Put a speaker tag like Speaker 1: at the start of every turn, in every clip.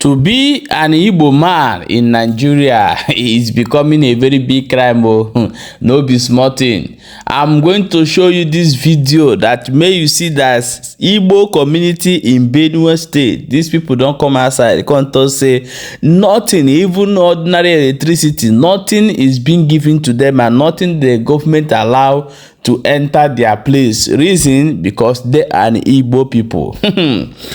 Speaker 1: To be an Igbo man in Nigeria is becoming a very big crime, oh, no be small thing. I'm going to show you this video that may you see that Igbo community in Benue State, these people don come outside, come talk say nothing, even ordinary electricity, nothing is being given to them and nothing the government allow to enter their place. Reason, because they are an Igbo people.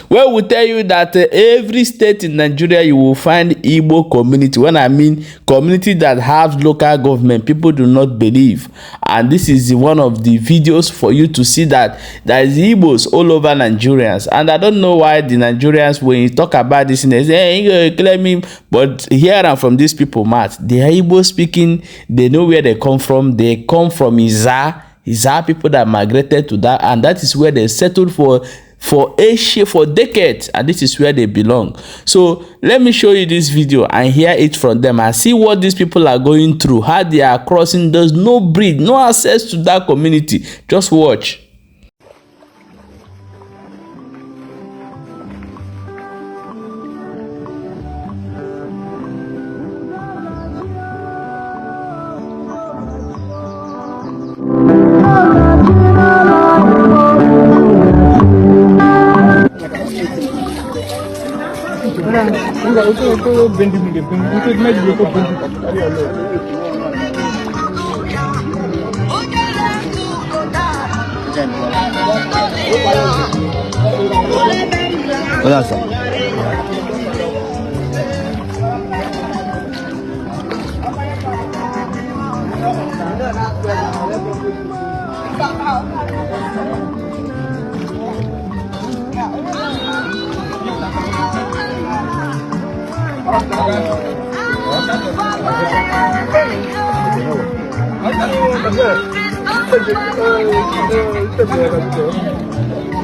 Speaker 1: Well, we tell you that every state in Nigeria you will find Igbo community. When I mean community that have local government, people do not believe. And this is one of the videos for you to see that there is Igbos all over Nigerians. And I don't know why the Nigerians, when you talk about this, they say, hey, you claim him. But here and from these people, Matt, they are Igbo speaking. They know where they come from. They come from Iza. Iza people that migrated to that, and that is where they settled for Asia for decades, and this is where they belong. So let me show you this video and hear it from them and see what these people are going through, how they are crossing. There's no bridge, no access to that community. Just watch.
Speaker 2: Hola, sir.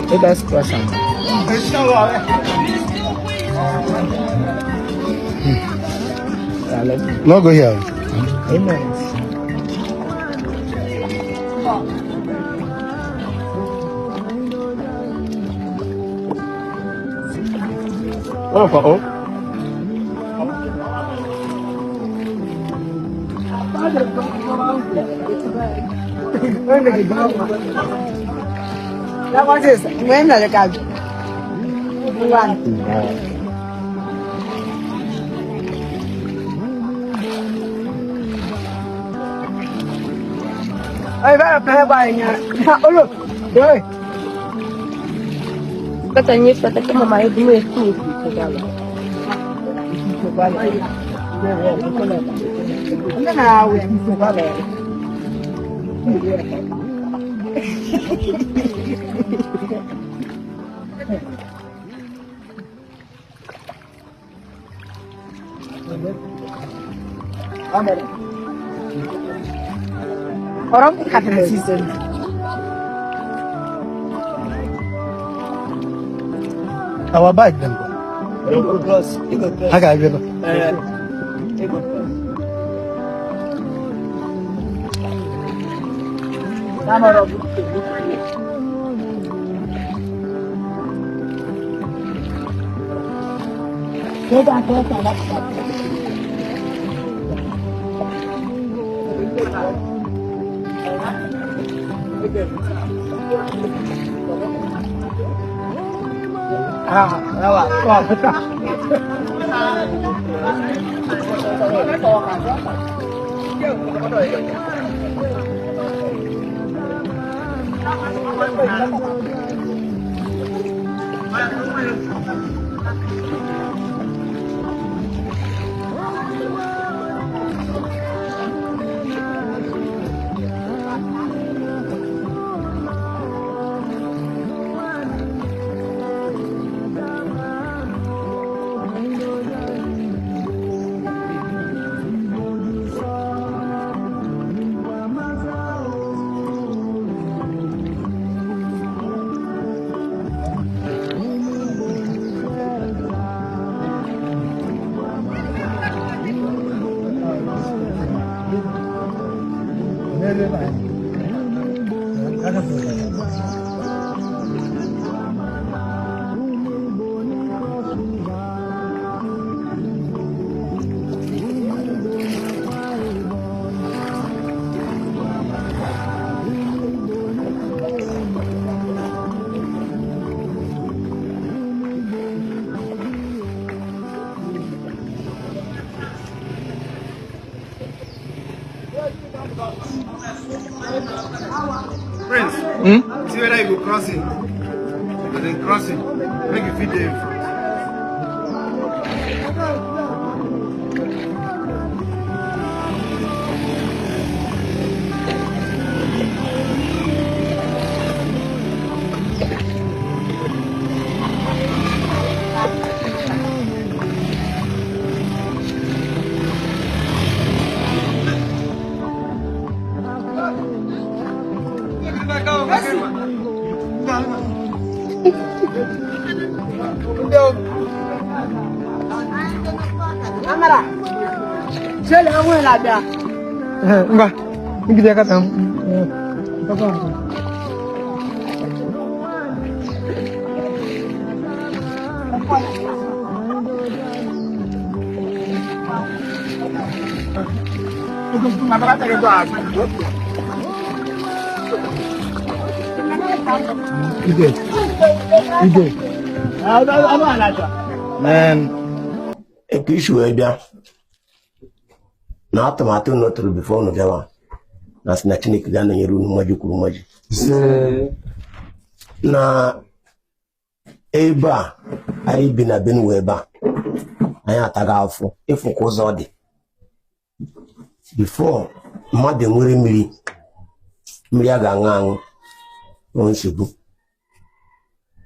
Speaker 3: Let us cross am.
Speaker 2: No go here.
Speaker 3: Amen.
Speaker 2: Oh, for oh. Our bike then. How can I be? Prince, see whether you go cross it. As in crossing, make you fit there in front. Ngwa, ngide aka na Ide. Ide. Man.
Speaker 4: Etu isi wee bịa na atụmatụ unu tụrụ before unu bịawa na sị na Chineke ga-anọnyere unu mmaji kwuru mmaji na ebe a anyị bi na Benue ebe a anyị ataghị afụ ịfụ ka ụzọ dị before mmadụ nwere mmiri mmiri a ga-aṅụ aṅụ nwee nsogbu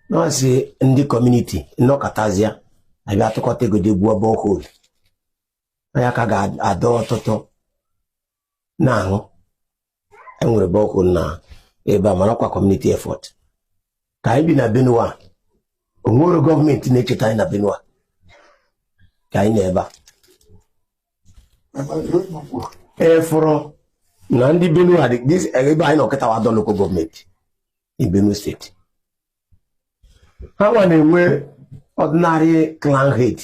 Speaker 4: nọọsị ndị community nnọkọtazịa abịa atụkọta ego dị gbuo borehole anyị ka ga-adọ ọtụtụ na-aṅụ. Enwere borehole na ebe a mana ọkwa community effort ka anyị bi na Benue a o nwere gọọmenti na-echeta anyị na Benue ka anyị na ebe a efụrụ na ndị Benue ebe anyị nọ kịta wadọ local gọọmenti in Benue steeti ha nwa na-enwe ordinary clan head,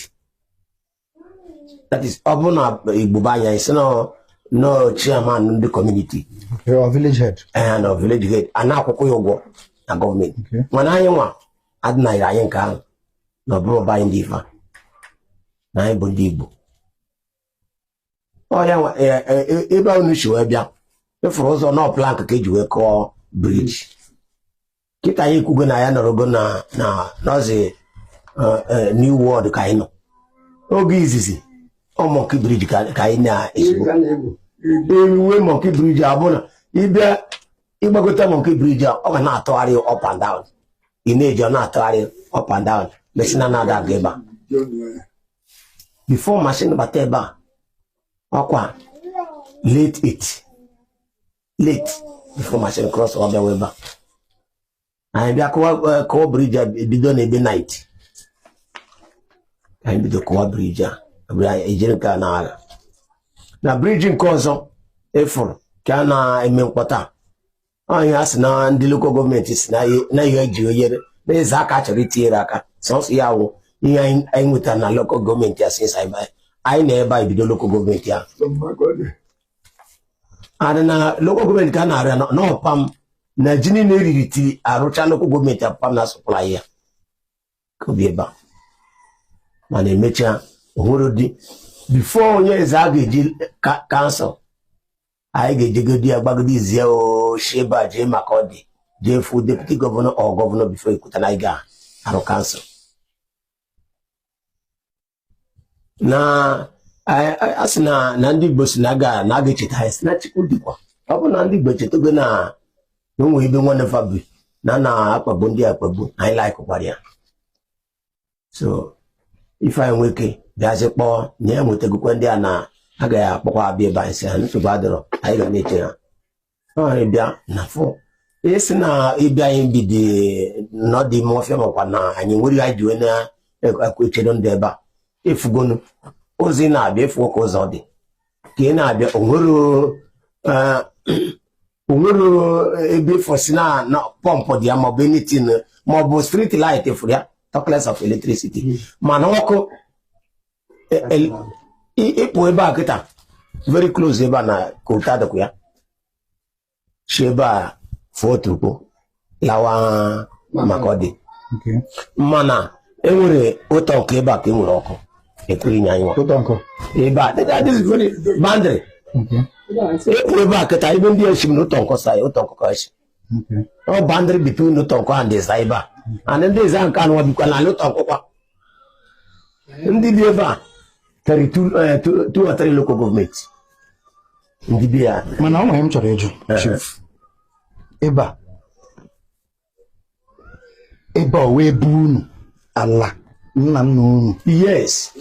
Speaker 4: that is ọ bụ na Igbo be anya isi nọ chairman ndị community
Speaker 2: Your village head.
Speaker 4: Ee, na village head a na-akwụkwọ ya ụgwọ na gọọmenti. Mana anyị nwa adịnaghị anyị nke ahụ na ọ bụrụ be anyị ndị ife na anyị bụ ndị Igbo. Ọ ya nwa ebe unu si wee bịa ịfụrụ ụzọ nọ plank ka eji wee kụọ bridge kịta anyị ekwugo na ya nọrọgo na na nọzi new world ka anyị nọ oge izizi ọ monkey bridge ka anyị na-ezigbo eruwe monkey bridge abụ na ịbịa ịgbagote monkey bridge a ọ ga na-atụgharị up and down, ị na-eji ọ na-atụgharị up and down mesi na na-ada aga ebe a before machine bata ebe a ọkwa late 8 late before machine cross ọ bịawa ebe a anyị bịa kụwa bridge a bido na ebe night anyị bido kụwa bridge a ejiri nke a na-agha na bridge nke ọzọ ịfụrụ ka a na-eme mkpọta anyị a sị na ndị local gọọmenti si na ihe eji oyere na ịza aka chọrọ itinyere aka sọsọ ya wụ ihe anyị nwetara na local gọọmenti a since anyị na ebe a ebido local gọọmenti a adị na local gọọmenti ka a na-arịa n'ọpam na ji niile eriri tiri arụcha local gọọmenti apam na supply ya ka obi ebe a mana emechaa onwere dị before onye eze a ga-eji council anyị ga-ejegodi ya gbagodi izie oshi ebe a jee maka ọ dị jee fu deputy governor or governor before ekwuta na anyị ga-arụ council na a sị na ndị Igbo si na a ga-echeta anyị si na Chukwu dịkwa ọ bụ na ndị Igbo echetago na onwe ebe nwanne fa bi na na-akpagbu ndị akpagbu anyị laikụkwara ya. So ife anyị nweke bịazi kpọọ na ya nwetagokwa ndị a na agaghị akpọkwa abịa ebe anyị si ha nsogbu adịrọ anyị ga na-eche ha anyị bịa na fụ isi na ịbịa anyị bidi n'ọdị ime ọfịa makwa na anyị nwere anyị ji wee na-echedo ndị ebe a efugonu ụzọ ị na-abịa efugo ka ụzọ dị ka ị na-abịa onwere ebe ịfọsi na pọmpụ dị ya maọbụ anything maọbụ street light fụrụ ya, talk less of electricity. Mana ọkụ ịpụ ebe a kịta very close ebe a na kota dịkwa ya si ebe a fụọ oturukpo lawa maka ọ dị mana enwere ụtọ nke ebe a ka e nwere ọkụ ekwere inye anyị nwa ebe a this is very boundary. Ịpụ ebe a kịta, ebe ndị esi m n'Ụtọnkọ sa Ụtọnkọ ka esi.
Speaker 5: Okay.
Speaker 4: Ọ boundary between Ụtọnkọ and Ịza ebe a, and ndị Ịza nke anụwa bikwa n'ala Ụtọnkọ kwa. Ndị bi ebe a tere two or three local government ndị bi ya.
Speaker 5: Mana ọ nwere m chọrọ ịjụ, Chief. Ebe a, ebe a wee bụ unu ala nna nna unu?
Speaker 4: Yes.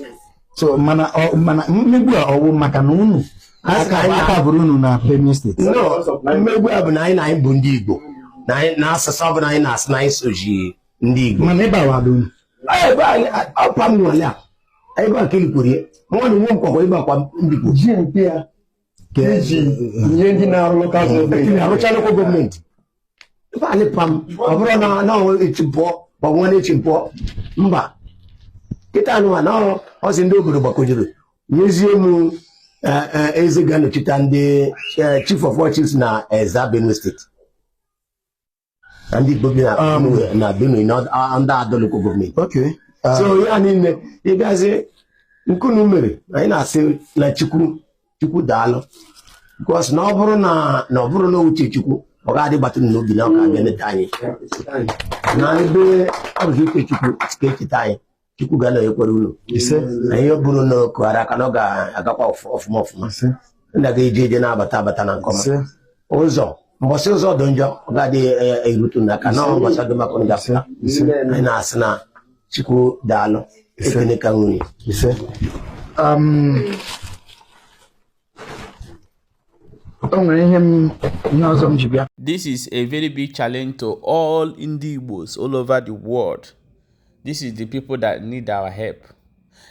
Speaker 5: So mana mana mmegbu a, ọwụ maka na unu
Speaker 4: A sị
Speaker 5: aka
Speaker 4: na anyị
Speaker 5: aka bụrụ unu na Benue Steeti?
Speaker 4: No, mmegbu a bụ na anyị, na anyị bụ ndị Igbo, na anyị na asụsụ ọ bụla anyị na-asụ na anyị soji ndị Igbo.
Speaker 5: Mana ebe a wado unu?
Speaker 4: Ebe a ọpa m nwale a, ebe a kelikwuru ya nwa na nwe nkwakwa ebe akwa mbikwu.
Speaker 6: Ji nke ya ka eji nye ndị na-arụ local government.
Speaker 4: Arụcha local government ebe anyị pam, ọ bụrụ na na ọ echi pụọ ma ọ bụ nwanne echi pụọ mba kịta anụwa na ọ sị ndị obodo gbakọjuru nyezie m eze ga-anọchite ndị chief of all chiefs na Eza, Benue Steeti, na ndị Igbo bi na Benue, na Benue na ndị Ado local government.
Speaker 5: Okay.
Speaker 4: So ya niile ịbịazi nkunu mere anyị na-asị na Chukwu, Chukwu daalụ, because na ọ bụrụ na ọ bụrụ na uche Chukwu, ọ ga-adị gbatụ n'obi na ọ ga-abịa neta anyị na ebe ọ bụ uche Chukwu ka echeta anyị. Chukwu ga na-ekwere unu.
Speaker 5: Ise.
Speaker 4: Na ihe ọ bụrụ na o kụghara aka na ọ ga-agakwa ọfụma ọfụma.
Speaker 5: Ise.
Speaker 4: Ndị ga-eje eje na-abata abata na nkọma.
Speaker 5: Ise.
Speaker 4: Ụzọ mbọsị ụzọ dị njọ, ọ ga-adị erutu n'aka na ọ mbọsị dị maka unu gapụta. Anyị na-asị na Chukwu daalụ, ekene ka nwunye.
Speaker 5: Ise. O nwere ihe m, ihe ọzọ m ji bịa.
Speaker 1: This is a very big challenge to all Ndi Igbos all over the world. This is the people that need our help.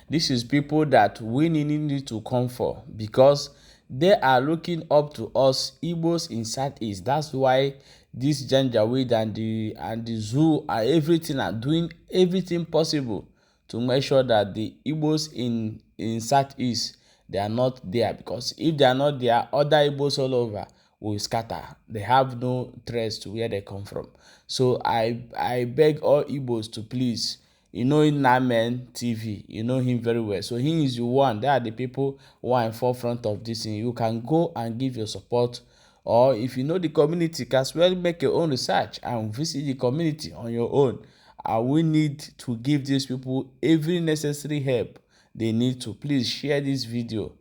Speaker 1: This is people that we need to come for because they are looking up to us Igbos in Southeast. That's why this Janjaweed and the zoo and everything are doing everything possible to make sure that the Igbos in Southeast, they are not there, because if they are not there, other Igbos all over will scatter. They have no trace to where they come from. So I beg all Igbos to please, you know Namen TV, you know him very well. So he is the one. They are the people who are in forefront of this thing. You can go and give your support, or if you know the community, can as well make your own research and visit the community on your own. And we need to give these people every necessary help they need to. Please share this video.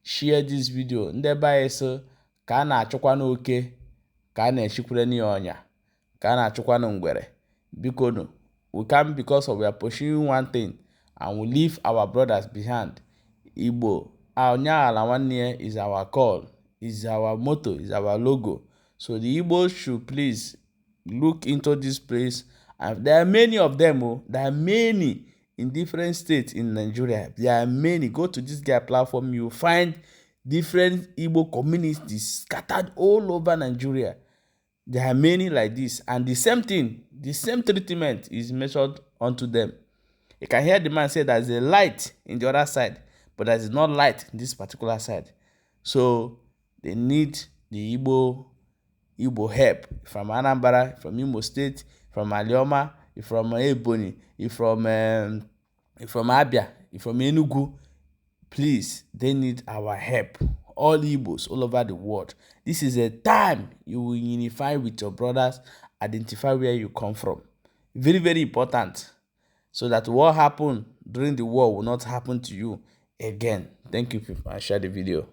Speaker 1: Share this video. Ndị be anyị sị ka a na-achụkwa n'oke ka a na-echikwere ya ọnya ka a na-achụkwa ngwere. Biko nu, we come because of we are pursuing one thing and we leave our brothers behind. Igbo onye ala nwanne ya is our call, is our motto, is our logo. So the Igbos should please look into this place. And there are many of them, oh, there are many in different states in Nigeria. There are many. Go to this guy platform, you find different Igbo communities scattered all over Nigeria. There are many like this, and the same thing, the same treatment is measured onto them. You can hear the man say there's a light in the other side, but there is not light in this particular side. So they need the Igbo help from Anambra, from Imo State, from Alioma, from Ebonyi, from Abia, from Enugu. Please, they need our help. All Igbos all over the world. This is a time you will unify with your brothers, identify where you come from. Very, very important. So that what happened during the war will not happen to you again. Thank you, people, and share the video.